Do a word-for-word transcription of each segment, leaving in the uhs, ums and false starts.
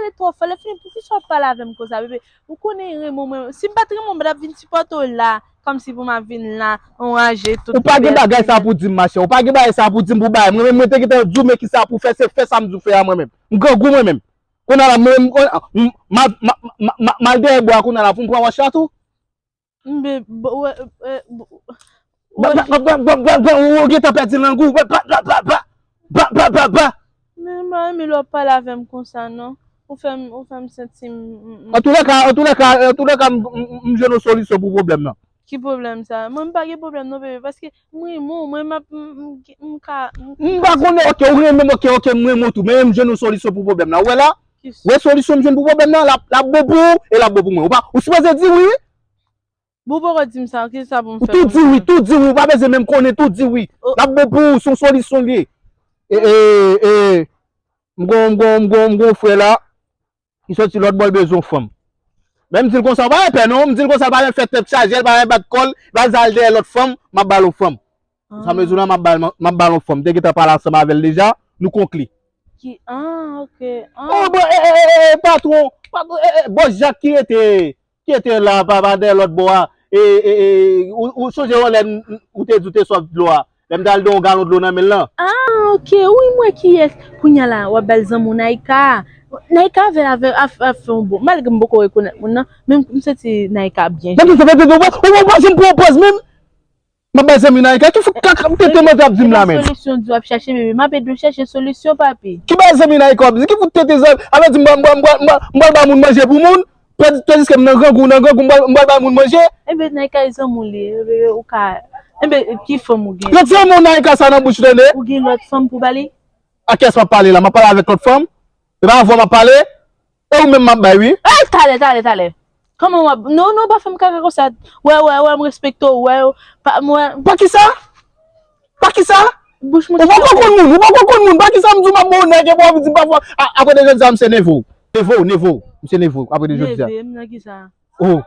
pale twò fò. Lè fini, poukisa w ap pale avè m konsa, bebe? Ou konnen renmen w, mwen. Si m pa t renmen w, m pa t ap vin sipòte w la. Kòmsi pou m ap vin la, anraje tout. Ou pa gen bagay sa pou di m, machè. Ou pa gen bagay sa pou di m pou bay. Mwen menm, mwen te gentan di w, men kisa pou fè, se fè sa m di w fè a mwen menm. M grangou mwen menm. Kounye a la, mwen menm, m, m, m, m, m, m al dèyè bwa kounye a la pou m pran wòch la tou. Mbe, bo, wè, wè, bo, Ba, ba, ba, ba, ba, ba, ou gentan pèdi lang ou. Ba, ba, ba, ba, ba. Ba, ba, ba, ba. Men m pa renmen lè w ap pale avè m konsa, non. Ou fè m, ou fè m santi m, m, m. Antoulèka, antoulèka, antoulèka, m, m, m, m jwenn yon solisyon pou pwoblèm nan. Ki pwoblèm sa? Mwen, m pa gen pwoblèm non, bebe, paske m renmen w, mwen, m ap, m, m, m ka, m M pa konnen, oke, ou renmen m, oke, oke, m renmen w tou, men m jwenn yon solisyon pou pwoblèm nan. Ou wè la? Kisa? Ou wè solisyon m jwenn pou pwoblèm nan? L ap, l ap bon pou ou, e l ap bon pou mwen. Ou pa, ou sipoze di wi, wi. Bon, ou poko di m sa, ki sa pou m Ou fè tou pou di wi, mwen? Tou di wi, ou pa bezwen menm konnen, tou di wi. Oh. L ap bon pou ou, se yon solisyon li ye. E, e, e, m gon, m gon, m gon, m gon frè la, ki soti lòt bò, l bezwen yon fanm. Men m di l konsa, ou pa gen pè non, m di l konsa, l pa gen fè tèt chaje, l pa gen bat kò l, l pa al dèyè lòt fanm, m ap ba l yon fanm. Sa m bezwen la, m ap ba l, m ap ba l yon fanm. M te gentan pale ansanm avè l deja, nou konkli. Ki, ah, ok. Ah. Oh, bon, e, e, e, e, patwon, patwon, e, e, bòs Jak ki rete, ki rete la, pa, pa dèyè lòt bò a. E, e, e, ou, ou sonje yon lè n, n, ou te di w te swaf dlo a. Lè m t al don yon galon dlo nan men l lan. Ah, ok. Wi, m wè kiyès. Kounye a la, w ap ba l zanmi w Naïka. Naïka avè, avè, ap, ap fè yon bon. Malgre m poko rekonèt moun nan, men m, m santi Naïka byen jwe. Ou pa, ou pa, ou pa janm pran pòz menm. M ap bay zanmi Naïka. Ki fout kaka m tete manje ap di m la menm? Solisyon di w ap chache, bebe. M ap ede w chache solisyon, papi. Ki bay zanmi Naïka w ap di? Ki fout tete zanmi? Alò di m, m, m, m, m, m pral bay moun manje pou moun? Tandiske m nan grangou, nan grangou, m pral, m pral bay moun manje? Enben, Naïka e zanmi w li ye, bebe, ou ka, enben, ki fanm ou gen? Retire mo Naïka sa nan bouch Nene. Ou gen lòt fanm pou ba li? A kiyès m ap pale la? M ap pale avèk lòt fanm? E pa avè w m ap pale? E ou menm m ap bay, wi. Ey, talè, talè, talè. Kòman w ap, non, non, pa fè m kaka konsa. Wè, wè, wè, m respekte w, wè, pa, mwen. Pa kisa? Pa kisa? Bouch mwen. Ou poko konn moun, ou poko konn moun. Pa kisa m di w m ap ba w nèg, epi w ap di m pa fò. A, apre de jodi a, m se neve w. Neve w, neve w. M se neve w, apre de jodi a. Neve m nan kisa? Oh.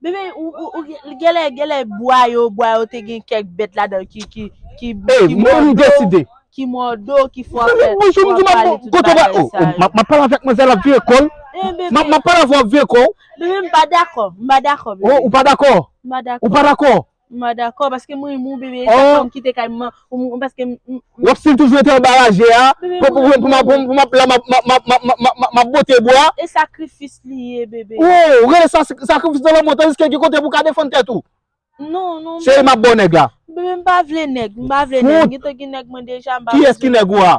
Bebe, ou, ou, ou, genlè, genlè bwa yo, bwa yo te gen kèk bèt ladan ki, ki, ki, Ey, ki mwen, m mòdo, deside. Ki mòdo, ki fò fè, fò pale tout bagay sa yo. M ap, m ap pale avèk manzè l, l ap vire kò l. M ap, m ap pale avè w, ap vire kò w. Bebe, m pa dakò, m pa dakò, bebe. Oh, ou pa dakò? M pa dakò. Ou pa dakò? M pa dakò, paske mwen renmen w, bebe. Oh. Sa fè m kite kay mwen, ou, ou, paske m, m, m, W ap still toujou rete anba raje a, bebe, pou, pou, mwen pou, pou, renmen w, pou, pou m ap la, m ap, m ap, m ap bote bwa. E sakrifis li ye, bebe. Oh, ou rele sa sakrifis nan lanmou, tandiske gen kote pou w ka defann tèt ou. Non, non, cheri, m ap ba w nèg la. Bebe, m pa vle nèg, m pa vle nèg. M gentan gen nèg mwen deja, m pa vle. Kiyès ki nèg ou a?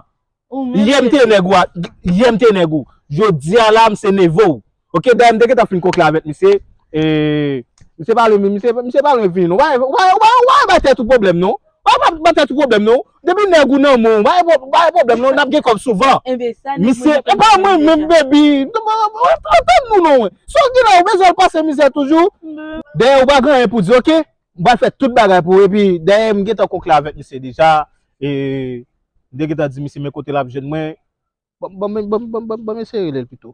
Ou menm, bebe. Yè m te nèg ou a, yè m te nèg ou. Jodi a la, m se neve w. Ok, dayè m te gentan fin koke avèk misye. E, misye pa lwen, misye, misye pa lwen vini non. Ou pa, ou pa, ou pa, ou pa bay tèt ou pwoblèm non. Ou pa bay tèt ou pwoblèm non. Depi nèg ou nan men w, ou pa bay pwoblèm non. N ap gen kòb souvan. Enben, sa nèg mwen gentan fè deja. Misye, e pa mwen menm, baby. Tann nou non. Sa w gen la, ou bezwen al pase mizè toujou? Dayè, ou pa gen anyen pou di, ok? M pral fè tout bagay pou ou, epi dayè m gentan konkli avèk misye deja, e m te gentan di misye men kote l ap jwenn mwen. Ban, ban, ban, ban, ban, ban, ban m eseye rele l pito.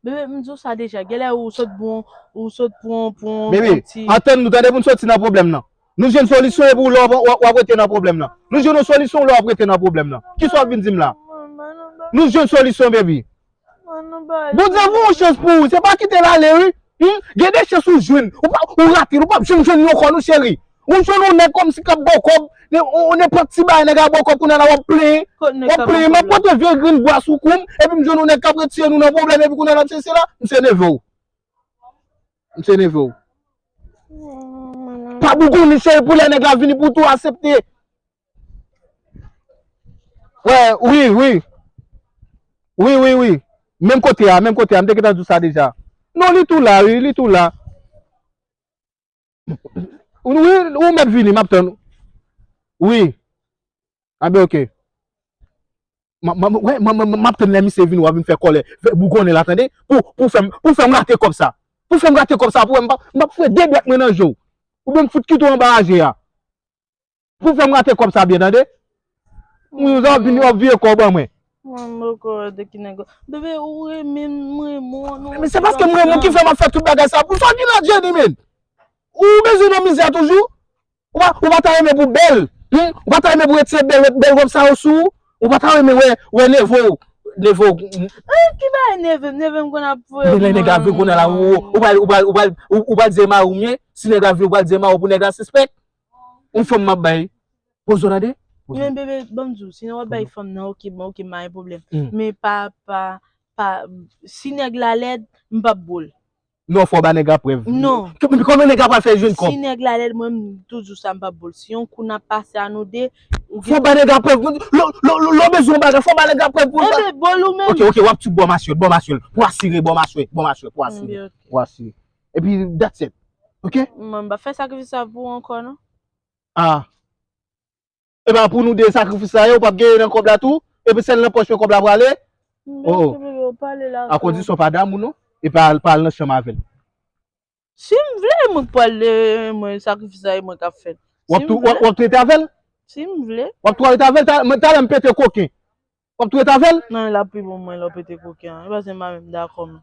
Bebe, m di w sa deja, genlè ou sot bon, ou sot pran, pran yon ti. Bebe, antann nou tande pou n soti nan pwoblèm nan. Nou jwenn solisyon epi w la w ap, w ap, w ap rete nan pwoblèm nan. Nou jwenn yon solisyon, w la w ap rete nan pwoblèm nan. Kisa w ap vin di m la? Nou jwenn solisyon, baby. Bondye voye yon chans pou ou, se pa kite l ale, wi. Hmm? Gen de chans ou jwenn, ou pa, ou rate l, ou p ap janm jwenn li ankò, non, cheri. Ou jwenn yon nèg kòmsi k ap ba w kòb, ne, ou, nenpòt ti bagay nèg la ba w kòb, kounye a la w ap plenyen, w ap plenyen, m ap pote vye grenn bwa sou kou m, epi m jwenn yon nèg k ap retire nou nan pwoblèm, epi kounye a la m se, se la, m se neve w. M se neve w. Pa bougonnen, cheri, pou lè nèg la vini pou tou aksepte. Wè, wi, wi. Wi, wi, wi. Menm kote a, menm kote a, m te gentan di w sa deja. Non, li tou la, wi, li tou la. Wi, ou mèt vini, m ap tann ou. Wi. Anben, ok. M, m, m, wè, m, m, m, m ap tann lè misye vini, w ap vin fè kòlè. Fè bougonnen la, tande? Pou, pou fè m, pou fè m rate kòb sa. Pou fè m rate kòb sa, pou wè m pa, m ap fè de dwèt mwen nan je w. Oubyen m fout kite w anba raje a. Pou fè m rate kòb sa byen, tande? Wi, w ap vin, w ap vire kòb an mwen. Mwen, m poko wè de ki nèg ou. Bebe, ou renmen m, mwen renmen w, non. Men se paske m renmen w ki fè m ap fè tout bagay sa. Pou sa w gen nan Jenny, men? Ou bezwen nan mizè toujou? Ou pa, ou pa ta renmen pou bèl? Hmm? Ou pa ta renmen pou retire bèl, bèl wòb sa yo sou ou? Ou pa ta renmen wè, wè neve w, neve w? Eh, ki bagay neve m? Neve m konn ap voye. Men lè nèg la vin kounye a la, ou, ou pral, ou pral, ou pral, ou, ou pral di e mari w m ye? Si nèg la vin, ou pral di e mari w pou nèg la sispèk? Yon fanm m ap bay. Poze w tande? Poze w. Men bebe, ban m di w, si w ap bay fanm nan, ok, bon, ok, m pa gen pwoblèm. Hmm. Men pa, pa, pa, si nèg la lèd, m p ap bo l. Non, fò w ba nèg la prèv. Non. Kòman nèg la pral fè jwenn kòb? Si nèg la lèd, mwen, m toujou sa, m p ap bo l. Si yon kou n ap pase a nou de, ou gen. Fò w ba nèg la prèv. Lè, lè, lè, lè w bezwen yon bagay, fò w ba nèg la prèv pou l. Enben, bo l ou menm. Ok, ok, w ap tou ba w mache, ba w mache. Pou asire, ba w mache, ba w mache, pou asire. Enben, ok. Pou asire. Epi, that's it. Ok? Mwen, m p ap fè sakrifis sa pou ou ankò, non. Ah. Epa pou nou de sakrifis sa ye, ou p ap genyen nan kòb la tou? Epi sèl nan pòch mwen kòb la prale? Oh, oh. A kondisyon pa damou non. Epa al, pa al nan chanm avè l. Si m vle, mwen k pral de mwen sakrifis sa e mwen k ap fè l. W ap tou, w ap, w ap tou rete avè l? Si m vle. W ap tou rete avè l, ta, mwen, talè m pete koken. W ap tou rete avè l? Non, l ap pi bon mwen lè w pete koken an. E pa se m pa menm dakò, men.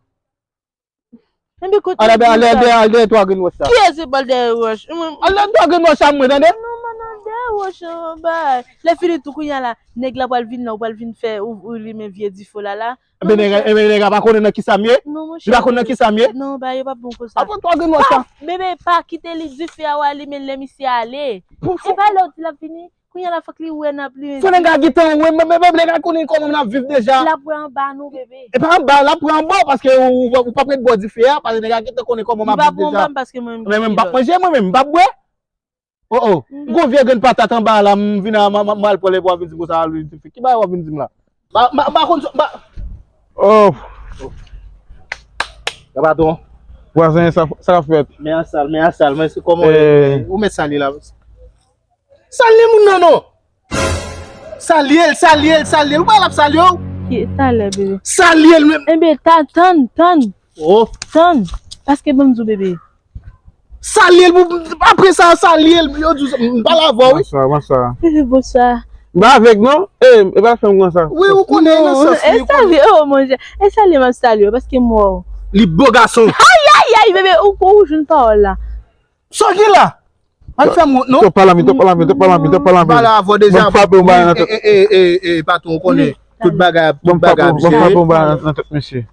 Enben, kote. Al dèyè, al dèyè, al dèyè twa grenn wòch la. Kiyès ki pral dèyè wòch? Al dèyè twa grenn wòch la, mwen, tande? Non, man, al dèyè wòch, non, bay. Lè fini tou, kounye a la, nèg la pral vin la, ou pral vin fè, ou, ou limen vye dife w la, la. Enben, nèg, enben, nèg la pa konnen nan kisa m ye? Non, monchè. Li pa konn nan kisa m ye? Non, bay, yo pa bon konsa. Al pran twa grenn wòch la. Bebe, pa kite li dife a, w alimen l lè misye ale. E pa lè w di l ap vini. Kounye a la fòk li wè n ap limen. Fò nèg la gentan wè, men, men, men nèg la konnen kòman n ap viv deja. L ap wè anba nou, bebe. E pa anba, l ap wè anba w paske ou, ou, ou p ap ret bò dife a, paske nèg la gentan konnen kòman m ap viv deja. Li p ap wè anba m paske mwen menm m pa manje, mwen menm m p ap bwè. Oh, oh. M gon vye grenn patat anba la, m vin a, m, m, m al pran l epi w ap vin di m konsa, al vin di fi. Ki bagay w ap vin di m la? M pa, m pa, m pa konn sa, m pa. Oh. Ya patwon. Vwazen, sa, sa k ap fèt? Men a sal, men a sal, men se kòman ou mèt salye la? Salye moun nan non. Salye l, salye l, salye l. Ou pa l ap salye w? Ki talè, bebe? Salye l menm. Enben, ta, tann, tann. Oh. Tann. Paske ban m di w, bebe. Salye l pou, apre sa, salye l. Yo di w, m pale avè w, wi. Bonswa, bonswa. Bebe, bonswa. M pa avèk non. E, e pa fè m konsa. Wi, ou konnen nan sans li, ou konnen. E salye, oh, monchè. E salye m ap salye w, paske m wè w. Li bo gason. Ay, ay, ay, bebe, ou, ou jwenn pawòl la. Sa w gen la? Pa fè m wont, non. Tòp pa lanmen, tòp pa lanmen, tòp pa lanmen, tòp pa lanmen. M pale avè w deja. Ban m frape yon bagay nan tèt. E, e, e, e, e, patwon, ou konnen. Tout bagay, tout bagay ap jere. Ban m frape yon bagay nan tèt, mesye.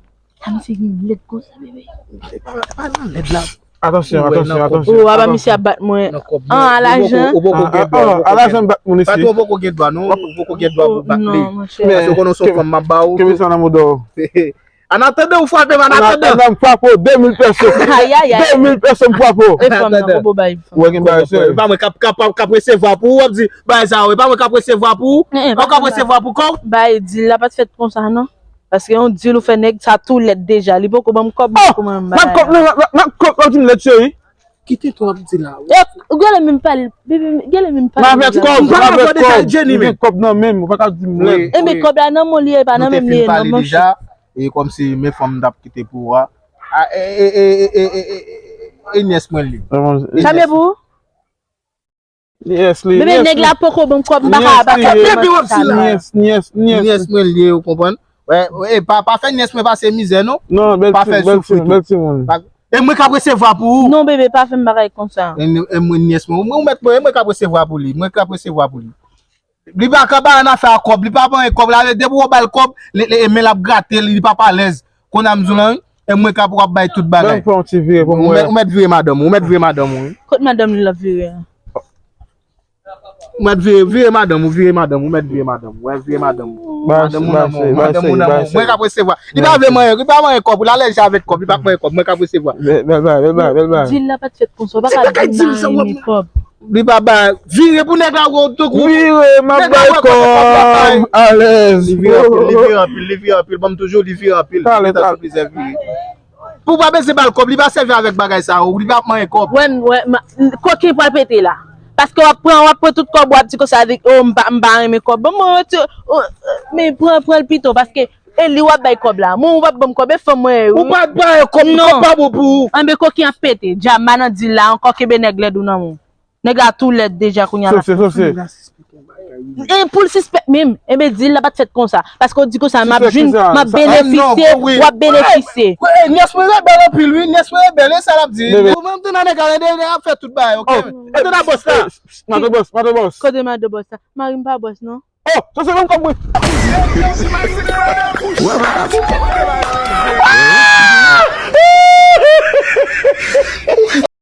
Sa misye gen lèd konsa, bebe. E pa, e pa nan lèd la. Atansyon, atansyon, atansyon. Ou wè pa misye ap bat mwen. An, alajan. Ou poko gen dwa. Alajan bat moun isi. Patwon poko gen dwa, non. Ou poko gen dwa pou bat li. Paske ou konnen se yon fanm m ap ba ou. Kenbe sa nan mouda w. Anatandan ou frape m, anatandan. Anatandan m frape w, de mil pèso. Ayayay. De mil pèso m frape w. E fanm nan, kobo bay fanm. Ou wè gen bagay serye. E pa mwen k ap, k ap, k ap resevwa pou ou, w ap di, bagay sa yo, e pa mwen k ap resevwa pou ou. Ou k ap resevwa pou kò w. Bay dil la pa t fèt konsa, non. Paske yon dil ou fè nèg sa tou lèd deja. Li poko ban m kòb, mwen kòman m bay la. Map kòb, non, map kòb, map di m lèd, cheri. Kite tou ap di la. E, ou genlè menm pale, bebe, genlè menm pale. Map kòb, map kòb. Ou gen kòb nan men m, ou pa ka di m lèd. Enben, kòb la nan men w li ye, pa nan men m li ye, non, monchè. E kòmsi men fanm m t ap kite pou ou a. A, e, e, e nyès mwen li. Sa m ye pou ou? Nyès li, bebe, nèg la poko ban m kòb, m pa ka ba kòb nan sa la. Nyès, nyès, nyès. Nyès mwen li ye, ou konprann? Wè, e pa, pa fè nyès mwen pase mizè, non. Non, bèl timoun, bèl timoun. E mwen k ap resevwa pou ou. Non, bebe, pa fè m bagay konsa. E mwen nyès mwen, ou mèt mwen, e mwen k ap resevwa pou li, mwen k ap resevwa pou li. Li pa ka ba n afè a kòb, li pa pa gen kòb la, depi w ba l kòb, li, li, men l ap grate, li pa pa alèz. Kounye a m di w lan, wi, e mwen k ap, w ap bay tout bagay. Ban m fè yon ti vire pou m wè. Ou mèt, ou mèt vire madanm ou, ou mèt vire madanm ou. Kot madanm li l ap vire a? Ou mèt vire, vire madanm ou, vire madanm ou, ou mèt vire madanm ou, wè, vire madanm ou. Madanm ou nan men w, madanm ou nan men w. Mwen k ap resevwa. Li pa vle manyen, li pa manyen kòb, li alèji avèk kòb, li pa manyen kòb, mwen k ap resevwa. Bèl, bèl bagay, bèl bagay, bèl bagay. Dil la pa t fèt konsa, ou pa ka di m pa renmen kòb. Li pa bay. Vire pou nèg la wè w tankou. Vire, m ap bay kòb. Alèz. Li vire anpil, li vire anpil, li vire anpil. Ban m toujou, li vire anpil. Talè, talè. Pou w pa bezwen ba l kòb, li pa sèvi avèk bagay sa yo, li pa ap manyen kòb. Wè, wè, koken pral pete la. Paske w ap pran, w ap pran tout kòb, w ap di konsa, di, o, m pa, m pa renmen kòb. Bon, mwen, men pran, pran l pito, paske e li w ap bay kòb la. Mwen, ou p ap ban m kòb, e fanm mwen ye, wi. Ou pa bay kòb, kòb pa bon pou ou. Anben, koken ap pete. Dja m pa nan dil la ankò, kenbe nèg lèd ou nan men w. Nèg la tou lèd deja kounye a la. Sose, sose. E pou l sispèk menm, enben dil la pa t fèt konsa. Paske w di konsa, m ap jwenn, m ap benefisye, w ap benefisye. Nyès mwen rebèl anpil, wi. Nyès mwen rebèl, e sa l ap di. Ou menm tou nan nèg la, nèg la ap fè tout bagay, oke? E tou nan bòs la. Madan bòs, madan bòs. Kote madan bòs la? Mari m pa bòs, non. Oh, sa se menm kòb mwen.